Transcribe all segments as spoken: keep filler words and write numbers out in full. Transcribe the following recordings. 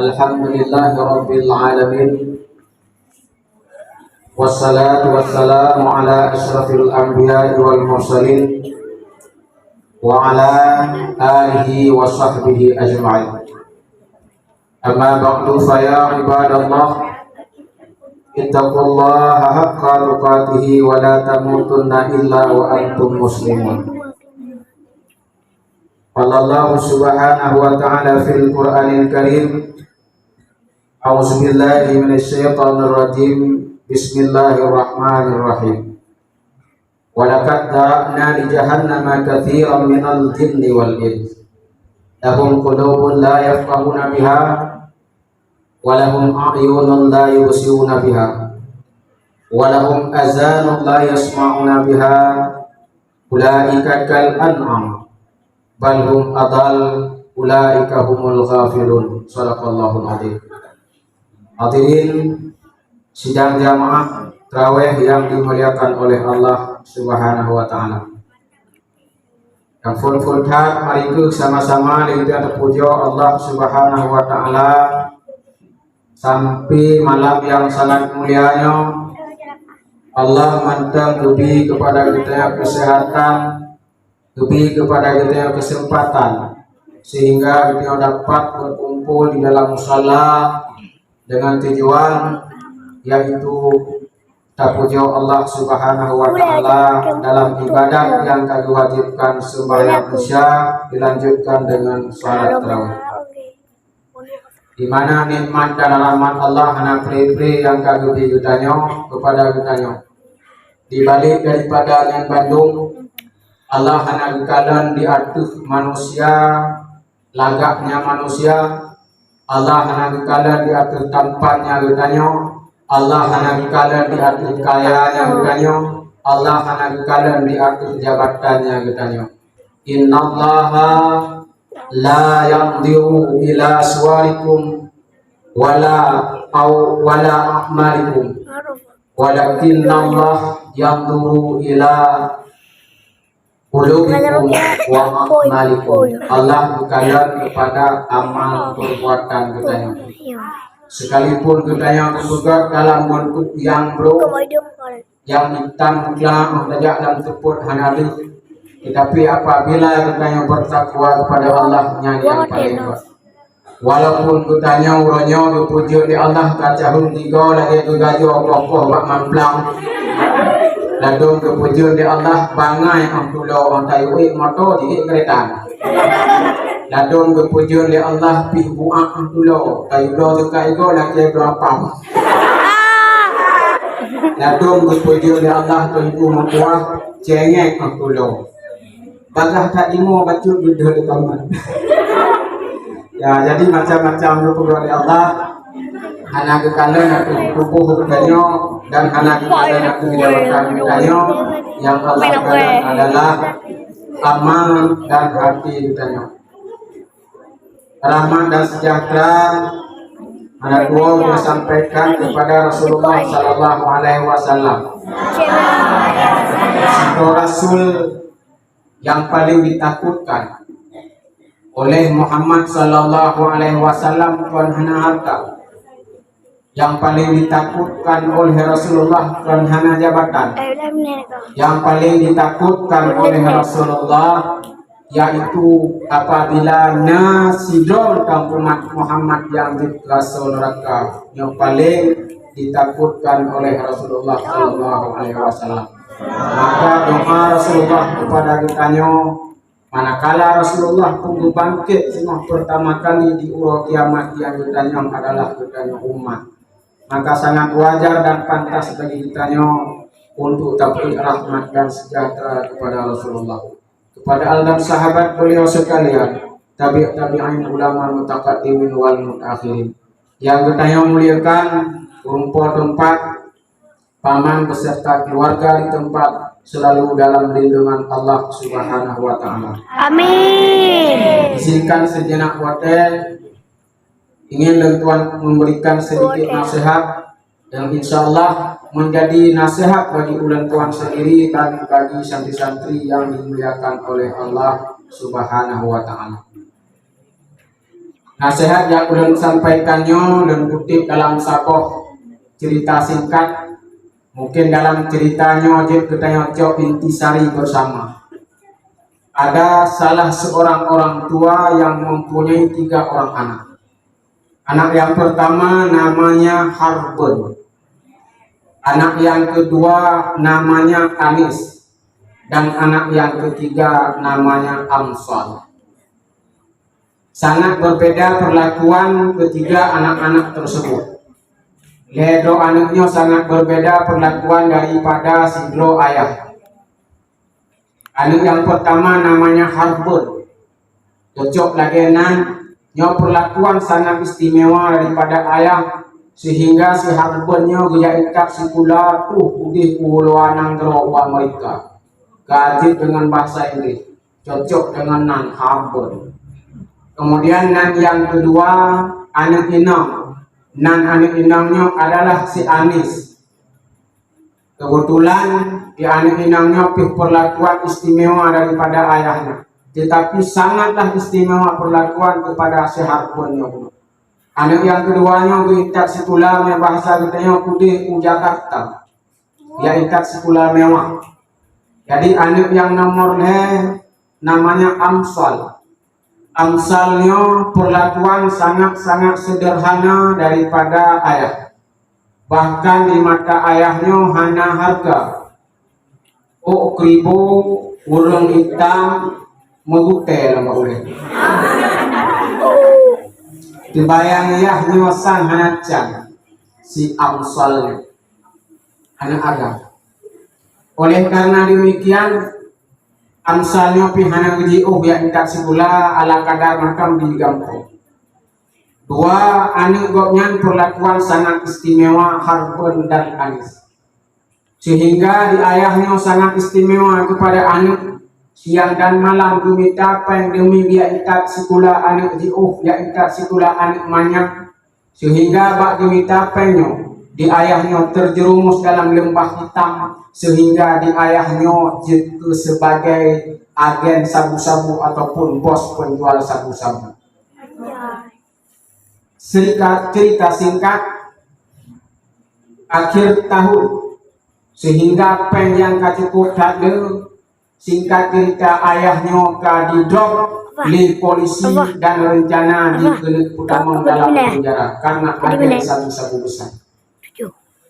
Alhamdulillahirabbil alamin. Wassalatu wassalamu ala asyrafil anbiya'i wal mursalin wa ala alihi wa sahbihi ajma'in. Amma ba'du, fa ya ibadallah, ittaqullaha haqqa tuqatihi wa la tamutunna illa wa antum muslimun. Qala Allahu subhanahu wa ta'ala fil Qur'anil Karim, a'udzubillahi minasyaitonirrajim. Bismillahirrahmanirrahim. Wa laqad dzara'na li jahannama katsiran minal jinni wal ins. Lahum qulubun la yafqahuna biha, wa lahum a'yunun la yubsiruna biha, wa lahum azanun la yasma'una biha. Ulaika kal an'am, bal hum adal, ulaika humul ghafilun. Sadaqallahul adzim. Hadirin sidang jamaah tarawih yang dimuliakan oleh Allah Subhanahu wa taala. Dan phon-phon that, mari keuh sama-sama kita terpuja Allah Subhanahu wa taala sampai malam yang sangat mulia nyoe. Allah mantong geubri kepada kita kesehatan, geubri kepada kita kesempatan, sehingga kita dapat berkumpul di dalam musala dengan tujuan yaitu tapuja Allah Subhanahu wa taala dalam ibadat yang ka diwajibkan sembahyang Isya dilanjutkan dengan salat tarawih. Di mana nikmat dan rahmat Allah hana pre-pre yang ka geubri geutanyoe kepada geutanyoe. Di balik daripada nyan bandum, Allah hana geukalon di ateueh manusia lagaknya manusia, Allah hana geukalon di ateueh tampannya geutanyoe, Allah hana geukalon di ateueh kayanya geutanyoe, Allah hana geukalon di ateueh jabatannya geutanyoe. Innallaha la yanzuru ila suwarikum wala au wala a'malikum, walakinnallaha yanzuru ila qulubikum wa a'malikum. Allah geukalon kepada amal perbuatan geutanyoe. Sekalipun geutanyoe geupeugah dalam bentuk yang brok, yang hitam mutlak, meutajak lam teupot hana deuh. Tetapi apabila geutanyoe bertakwa kepada Allah, nyan yang paling hebat. Walaupun geutanyoe uroe nyoe geupeujeuet lé Allah ka caheueng tiga lagée geugajoe koh-koh bak mamplang, ladôm geupeujeuet lé Allah bangai óh tulo óh tayue ék moto jeuet keureta. Ladôm geupeujeuet lé Allah pih buak óh tulo tayue bloe teuka igoe lakée bloe apam. Ladôm geupeujeuet lé Allah teungku meukuah céngék óh tulo. Bagaih that imo bacut beudôh lé kamoe. Ya, jadi macam-macam geupeugah lé Allah. Hana geukalon ateueh tuboh geutanyoe dan hana geukalon ateueh jabatan geutanyoe. Yang Allah kalon adalah amal dan hati geutanyoe. Rahmat dan sejahtera hana tuwo geusampaikan kepada Rasulullah sallallahu alaihi wasallam. Sidroe rasul yang paling ditakutkan oleh Muhammad sallallahu alaihi wasallam kon hana harta. Yang paling ditakutkan oleh Rasulullah kon hana jabatan. Yang paling ditakutkan oleh Rasulullah yaitu apabila na sidroe teuh umat Muhammad yang jeuet keu asoe neuraka, nyang paling ditakutkan oleh Rasulullah sallallahu alaihi wasallam. Maka doa Rasulullah kepada geutanyoe, manakala Rasulullah pun geubangkét singoh pertama kali di uroe kiamat, nyang geutanyoe adalah geutanyoe umat, maka sangat wajar dan pantas bagi geutanyoe untuk tapeuék rahmat dan sejahtera kepada Rasulullah, kepada al dan sahabat beliau sekalian, tabi' tabi'in, ulama mutaqaddimin wal mutaakhirin. Yang geutanyoe muliakan, ureueng po teumpat, paman beserta keluarga di tempat selalu dalam lindungan Allah Subhanahu wa taala. Amin. Izinkan sejenak watée ingin lôn tuan memberikan sedikit nasihat yang insya Allah menjadi nasihat bagi ulôn tuan sendiri dan bagi santri-santri yang dimuliakan oleh Allah Subhanahu wa taala. Nasihat nyang ulôn sampaikan nyoe lôn kutip dalam saboh cerita singkat. Mungkin dalam cerita nyoe jeuet geutanyoe cok intisari bersama. Ada salah seorang orang tua yang mempunyai tiga orang anak. Anak yang pertama namanya Harbun. Anak yang kedua namanya Anis. Dan anak yang ketiga namanya Amsal. Sangat berbeda perlakuan ketiga anak-anak tersebut. Lhèe droe aneuk nyoe sangat berbeda perlakuan daripada sidroe ayah. Aneuk nyang pertama namanya Harbun. Cocok lagèe nan, nyoe perlakuan sangat istimewa daripada ayah, sehingga si Harbun nyoe geujak intat sikula troh udeh u luwa nanggroe u Amerika. Ka jeuet deungon bahasa Inggris, cocok deungon nan Harbun. Kemudian nan nyang keudua, aneuk inong. Nan aneuk inong nyoe adalah si Anis. Keubeutulan, di aneuk inong nyoe pih peurlakuan istimewa daripada ayahnya, teutapi sangatlah istimewa peurlakuan keupada si Harbun nyoe. Aneuk nyang keudua nyoe geuintat sikula, meunyoe bahasa geutanyoe udeh u Jakarta, ya intat sikula mewah. Jadi, aneuk nyang nomor lhèe namanya Amsal. Amsal nyoe peurlakuan sangat-sangat seudeurhana daripada ayah. Bahkan di mata ayah nyoe hana hareuga. Ôk kribo, ureueng itam, meugutèe lam bak ulèe. Teubayang yah nyoe sang hana can si Amsal nyoe. Aneuk agam. Oleh karena demikian, Amsal nyoe pih hana geujiôh jak intat sikula ala kadar makam di gampông. Dua aneuk gobnyan peurlakuan sangat istimewa, Harbun dan Anis. Sehingga di ayah nyoe sangat istimewa keupada aneuk, siang dan malam geumita pèng deumi jak intat sikula aneuk jiôh, jak intat sikula aneuk manyang. Sehingga bak geumita pèng nyoe, di ayah nyoe teujeurumuih dalam leumbah itam, sehingga di ayah nyoe jeuet keu sebagai agen sabu-sabu ataupun bos penjual sabu-sabu. Singkat, cerita singkat, akhir tahun, sehingga pèng nyang ka cukôp that le, singkat cerita, ayah nyoe ka didrop lé polisi dan rencana dikeuneuk peutamong dalam penjara karena agen sabu-sabu besar.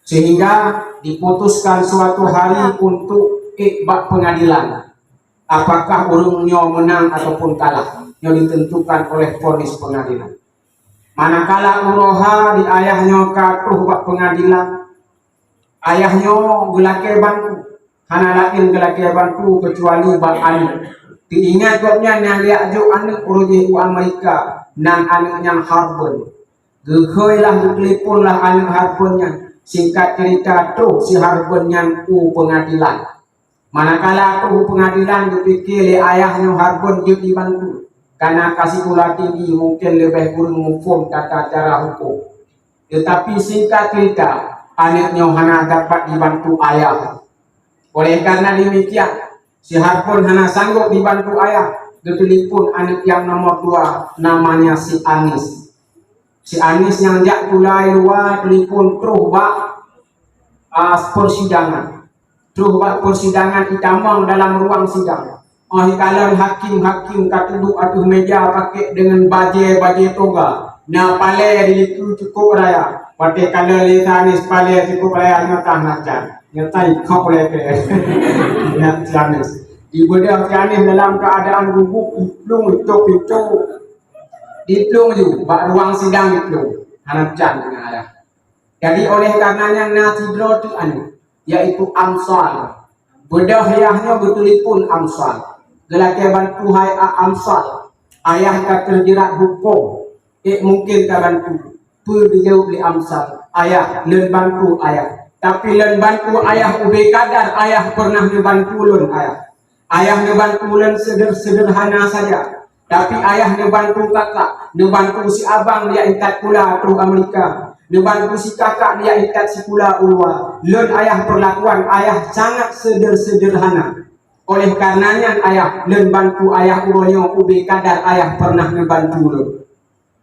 Sehingga diputuskan suatu hari untuk ék bak pengadilan. Apakah ureueng nyoe menang ataupun kalah, nyoe ditentukan oleh vonis pengadilan. Manakala uroe ha di ayah nyoe ka troh bak pengadilan, ayah nyoe geulakèe bantu, hana laén geulakèe bantu keucuali bak aneuk. Teuingat gobnyan nyang geujak jok aneuk uroe jih u Amerika, nan aneuk nyan Harbun. Geuhôi lah, geutelepon lah aneuk Harbun nyan. Singkat cerita, troh si Harbun nyan u pengadilan. Manakala troh u pengadilan, geupike lé ayah nyoe Harbun jeuet dibantu, karena ka sikula tinggi mungken leubeh kureueng muphom tata cara huköm. Teutapi singkat cerita, aneuk nyoe hana dapat dibantu ayah. Oleh karena demikian, si Harbun hana sanggob dibantu ayah, geutelepon aneuk nyang nomor dua, namanya si Anis. Si Anis nyang jak pulai luwa telepon troh bak, ah, persidangan. Troh bak persidangan, itamong dalam ruang sidang. Óh ikalon hakém-hakém ka duduek ateueh meja pakèk deungon bajèe-bajèe toga. Na palèe di likôt cukôp raya. Watèe kalon lé si Anis palèe cukôp raya, nyoe tan na can. Nyoe tan ikhok lé keu. Nyan si Anis. Ibeudôh si Anis dalam keuadaan gubuk, iplueng itôp pintoe. Iplueng ju, bak ruang sidang iplueng. Hana can deungon ayah. Jadi, oleh karenanya na sidroe teuk aneuk, yaitu Amsal. Beudôh yah nyoe geutelepon Amsal. Geulakèe bantu, "Hai A-, Amsal, ayah ka teujerat huköm. Ék mungken ka bantu?" Peue geujaweueb lé Amsal, "Ayah, lôn bantu ayah. Tapi lôn bantu ayah ubé kadar ayah peureunah neubantu lôn, ayah." Ayah neubantu lôn seuder-, seuderhana saja, tapi ayah neubantu kakak, neubantu si abang jak intat sikula troh Amerika, neubantu si kakak jak intat sikula u luwa. Lôn ayah peurlakuan ayah sangat seuder-, seuderhana. Oleh karenanya ayah, lôn bantu ayah uroe nyoe ubé kadar ayah peureunah neubantu lôn.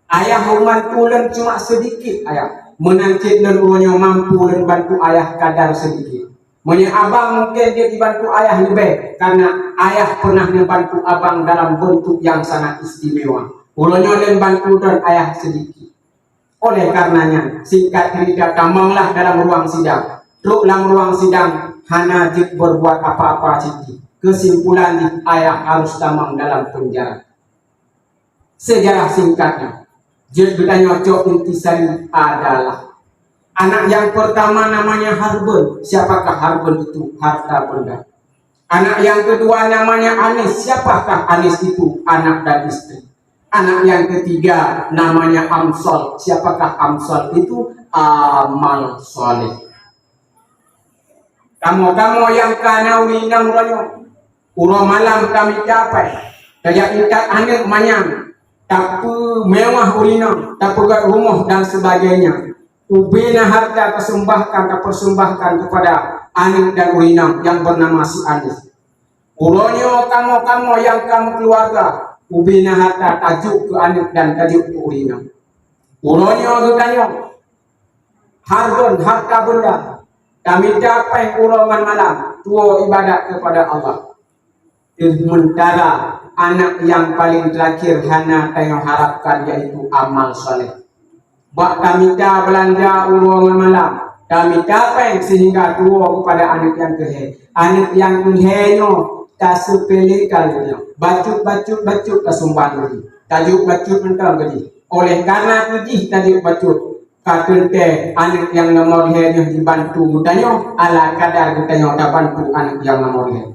Ayah membantu lôn cuma sedikit, ayah. Meunan cit lôn uroe nyoe mampu lôn bantu ayah kadar sedikit. Meunyoe abang mungken jeuet jibantu ayah leubeh, karena ayah pernah membantu abang dalam bentuk yang sangat istimewa. Uroe nyoe lôn bantu droen ayah sedikit. Oleh karenanya, singkat cerita, tamonglah dalam ruang sidang. Trok lam ruang sidang, hana jeuet berbuat apa-apa cit jih. Kesimpulan jih, ayah harus tamong dalam penjara. Sejarah singkatnya, jeuet geutanyoe cok intisari adalah anak yang pertama namanya Harben. Siapakah Harben itu? Harta benda. Anak yang kedua namanya Anis. Siapakah Anis itu? Anak dan istri. Anak yang ketiga namanya Amsol. Siapakah Amsol itu? Amal soleh. Kamoe-kamoe nyang ka na ureueng inong uroe nyoe, uroe malam tamita pai, tajak intat aneuk manyang, tapeumewah ureueng inong, tapeugöt rumoh dan sebagainya. Ubena harta tasumbahkan, tapersembahkan kepada aneuk dan ureueng inong nyang bernama si Anis. Uroe nyoe kamoe-kamoe nyang ka meukeuluwarga, ubena harta tajok keu aneuk dan tajok keu ureueng inong. Uroe nyoe geutanyoe, harben, harta benda, tamita péng uroe ngon malam, tuwoe ibadat keupada Allah. Sementara anak nyang paleng teurakhir hana tanyoe harapkan, yaitu amal saleh. Bak tamita beulanja uroe ngon malam, tamita péng sehingga tuwoe keupada aneuk nyang keu lhèe. Aneuk nyang keu lhèe nyoe taseupelekan lé nyoe. Bacut, bacut, bacut tasumbang keu jih. Tajok bacut mantong keu jih. Oleh karena keu jih tajok bacut, ka teuntèe aneuk nyang nomor lhèe nyoe jibantu geutanyoe, ala kadar geutanyoe tabantu aneuk nyang nomor lhèe.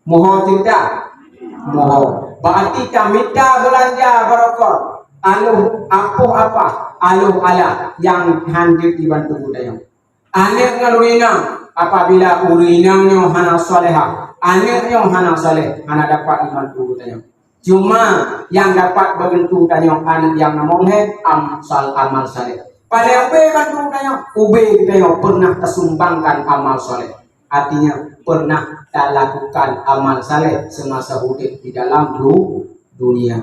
Moho cinta? Moho. Berarti tamita beulanja barokon, aloh apoh apah, aloh alah nyang han jeuet jibantu geutanyoe. Aneuk ngon ureueng inong, apabila ureueng inong nyoe hana salehah, aneuk nyoe hana saleh, hana dapat jibantu geutanyoe. Cuma nyang dapat bantu tanyoe aneuk nyang nomor lhèe, amsal amal saleh. Padahai ubé bantu tanyoe, ubé tanyoe pernah tasumbangkan amal saleh. Artinya, pernah talakukan amal saleh semasa udép di dalam du-, dunia.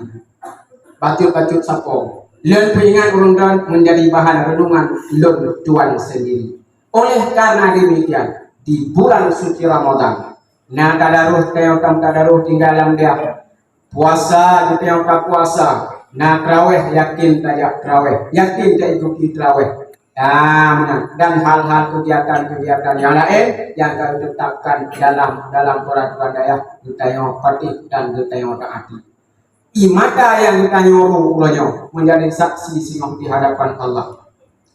Bacut-bacut sapo. Lôn peuingat ureueng droen menjadi bahan renungan lôn tuan sendiri. Oleh karena demikian, di bulan suci Ramadan, na tadarus teuh, tam tadarus tinggai lam diah. Puasa geutanyoe ka puasa, na traweh, yakin tajak traweh, yakin taikuti traweh. Nah, meunan. Dan hal-hal kegiatan-kegiatan nyang laén nyang ka geutetapkan dalam, dalam peraturan dayah geutanyoe patéh dan geutanyoe taati. Ie mata nyang geutanyoe ru uroe nyoe menjadi saksi singoh di hadapan Allah.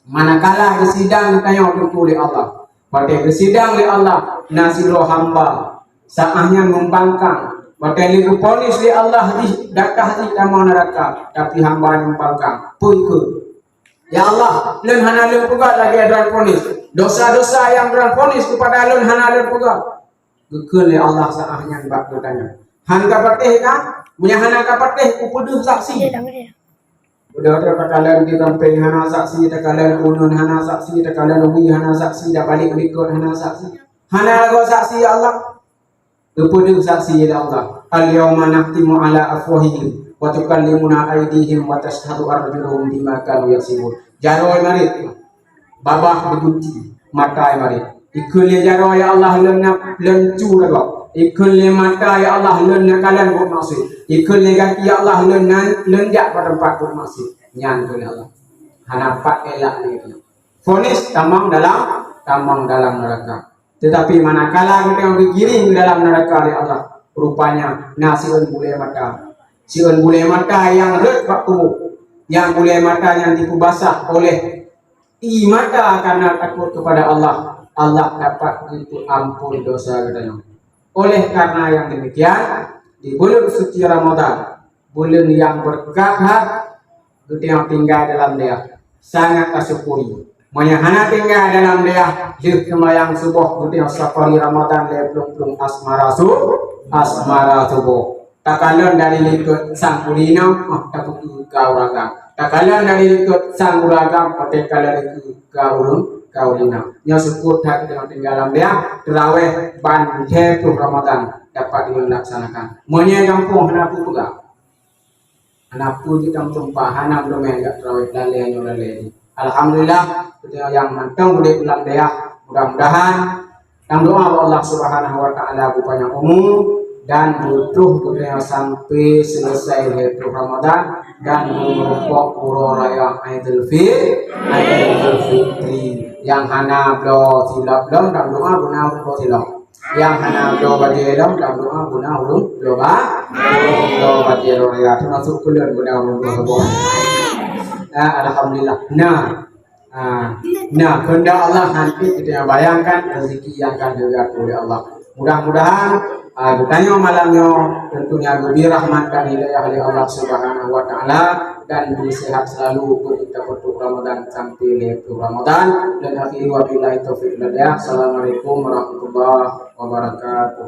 Manakala geusidang geutanyoe teungku lé Allah, watèe geusidang lé Allah na sidroe hamba, saah nyan mumbangkang, watèe lé geuponis lé Allah jih dakah jih tamong neuraka, tapi hamba nyan mumbangkang. Peue keuh? Ya Allah, lôn hana lôn peugah lagèe droen ponis. Dosa-dosa nyang droen ponis keupada lôn hana lôn peugah. Geukheun lé Allah saah nyan bak geutanyoe, "Han ka patéh kan? Meunyo hana ka patéh, kupeudeuh saksi." Udah, udah, takalon di sampéng hana saksi, takalon uneun hana saksi, takalon wie hana saksi, dah balik likot hana saksi. Hana lagoe saksi, ya Allah. Geupeudeuh saksi lé Allah, "Al-yauma nakhtimu ala afwahihim wa tukallimuna aidihim wa tashhadu arjuluhum bima kanu yaksibun." Jaroe marit, babah beugunci, mata marit. Ikheun lé jaroe, "Ya Allah, lôn na, lôn cu lagoe." Ikheun lé mata, "Ya Allah, lôn na kalon buet maksiet." Ikheun lé gaki, "Ya Allah, lôn na, lôn jak bak teumpat buet maksiet." Nyan kheun lé Allah. Hana pat elak lé. Fonis tamong dalam, tamong dalam neuraka. Tetapi manakala geutanyoe geugiring dalam neuraka lé Allah, rupanya na siôn bulèe mata. Siôn bulèe mata nyang rhot bak tuboh, nyang bulèe mata nyan jipeubasah oleh ie mata karena takot kepada Allah. Allah dapat geupeuampon dosa geutanyoe. Oleh karena yang demikian, di buleuen suci Ramadan, buleuen nyang beureukat that, geutanyoe tinggai dalam dayah, sangat tasyukuri. Meunyo hana tinggai dalam dayah, jeuet seumayang suboh geutanyoe safari Ramadan lé plueng-plueng asmara su-, asmara suboh. Takalon dari likot sang ureueng inong, oh, tapeukeu ka ureueng agam. Takalon dari likot sang ureueng agam, oh, takalon likot ka ureueng, ka ureueng inong. Nyoe syukur that geutanyoe tinggai dalam dayah, teurawéh ban lhèe ploh Ramadan dapat geutanyoe laksanakan. Meunyo gampông hana peue peugah. Hana peue jih tameutumpah, hana meuteumé jak teurawéh lalée nyoe lalée jih. Alhamdulillah, geutanyoe nyang mantong udeb lam dayah, mudah-mudahan lam doa bak Allah Subhanahu wa Taala geupanyang umu dan beutrôh geutanyoe sampai selesai lhée ploh Ramadan dan meureumpok uroe raya Aidul Fi-, Aidul Fitri. Nyang hana bloe silop lom lam doa guna bloe silop. Nyang hana bloe bajée lom lam doa guna ureuëng bloe ba-, ureuëng bloe bajée lom raya, teumasuk ulôn guna ureuëng bloe saboh. Ah, alhamdulillah. Nah, ah, nah, kehendak Allah nanti kita bayangkan rezeki yang akan diatur oleh Allah. Mudah-mudahan, ah, geutanyoe malam nyoe tentunya geubri rahmat dan hidayah oleh Allah Subhanahu wa Taala dan beri sehat selalu untuk kita penutup Ramadan sampai lhée ploh Ramadan. Dan akhiri wabillahi taufiq wal hidayah. Assalamualaikum warahmatullahi wabarakatuh.